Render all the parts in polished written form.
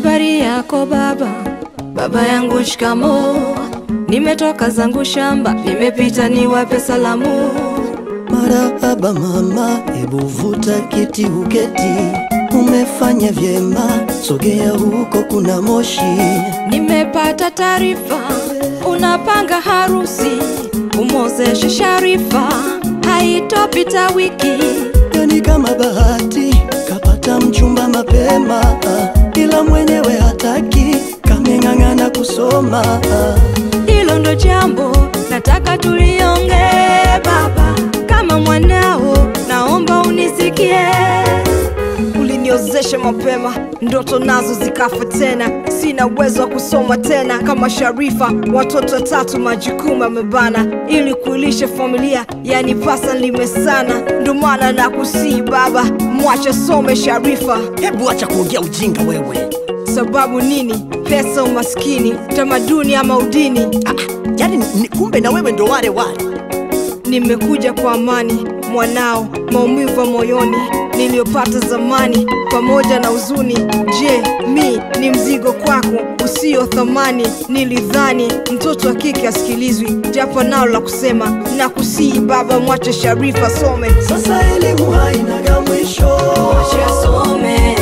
Habari yako baba, baba yangu shikamoo. Nimetoka zangu shamba, nimepita niwape salamu. Marahaba mama, hebu vuta kiti uketi. Umefanya vyema, sogea huko kuna moshi. Nimepata taarifa, unapanga harusi. Umozeshe Sharifa, haitopita wiki. Yani kama bahati, kapata mchumba mapema. Ila mwenyewe hataki, kameng'ang'ana kusoma. Hilo ndo jambo, nataka tulionge baba. Kama mwanao, naomba unisikie. Uliniozesha mapema, ndoto nazo zikafa tena. Sina uwezo wa kusoma tena kama Sharifa. Watoto 3 majukumu yamebana. Ili kuilisha familia, yani pasa limesana. Ndo maana nakusihi baba, mwache some Sharifa. Hebu acha kuongea ujinga wewe. Sababu nini? Pesa, umaskini, tamaduni ama udini? Yani kumbe na wewe ndo wale wale. Nimekuja kwa amani, mwanao, maumivu moyoni niliyopata zamani pamoja na huzuni. Je, mi ni mzigo kwako usio thamani? Nilidhani mtoto wa kike asikilizwi, japo nao la kusema. Nakusihi baba, mwache Sharifa some. Sasa elimu haina mwisho, mwache asome.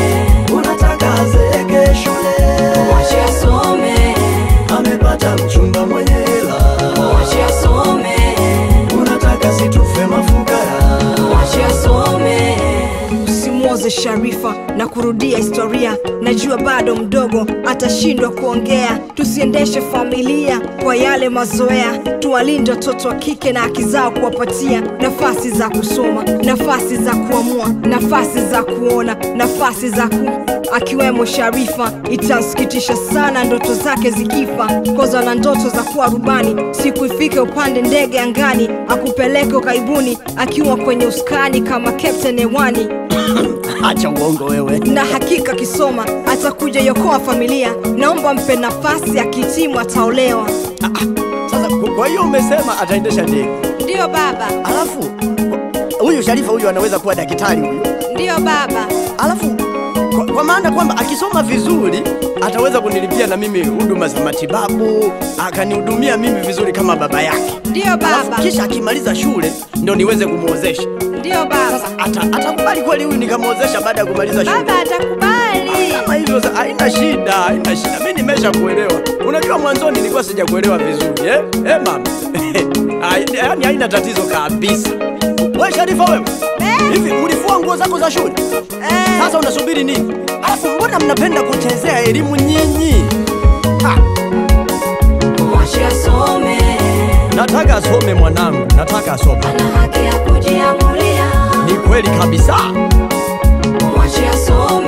Unataka azeeke shule, mwache asome. Amepata mchumba mwenye hela, mwache asome. Unataka situfe mafukara, mwache asome. Usimwoze Sharifa na kurudia historia. Najua bado mdogo atashindwa kuongea. Tusiendeshe familia kwa yale mazoea. Tuwalinde watoto wa kike na haki zao, kuwapatia nafasi za kusoma, nafasi za kuamua, nafasi za kuona, nafasi za ku akiwemo Sharifa. Itansikitisha sana ndoto zake zikifa. Koza na ndoto za kuwa rubani, siku ifike upande ndege angani, akupeleke ukaibuni akiwa kwenye usukani kama Captain hewani. Acha uongo wewe. Na hakika kisoma atakuja yokoa familia. Naomba mpe nafasi, akitimu ataolewa. Sasa kwa hiyo umesema ataendesha ndege? Ndio baba. Alafu huyu Sharifa huyu anaweza kuwa daktari huyu? Ndio baba. Alafu kwa maana kwamba akisoma vizuri ataweza kunilipia na mimi huduma za matibabu, akanihudumia mimi vizuri kama baba yake. Ndio baba. Alafu kisha akimaliza shule ndo niweze kumuozesha. Ndio baba. Sasa atakubali kweli huyu nikamuozesha baada ya kumaliza shule? Baba atakubali. Kama hivyo haina shida, haina shida. Mimi nimeshakuelewa. Unajua mwanzoni nilikuwa sijakuelewa vizuri, eh? Mama. Yaani haina tatizo kabisa. Wewe Sharifa wewe. Hivi ulifua nguo zako za shule? Sasa unasubiri nini? Alafu mbona mnapenda kuchezea elimu nyinyi? Mwache asome. Nataka asome mwanangu, nataka asome. Ana haki ya kujiamulia. Ni kweli kabisa. Mwache asome.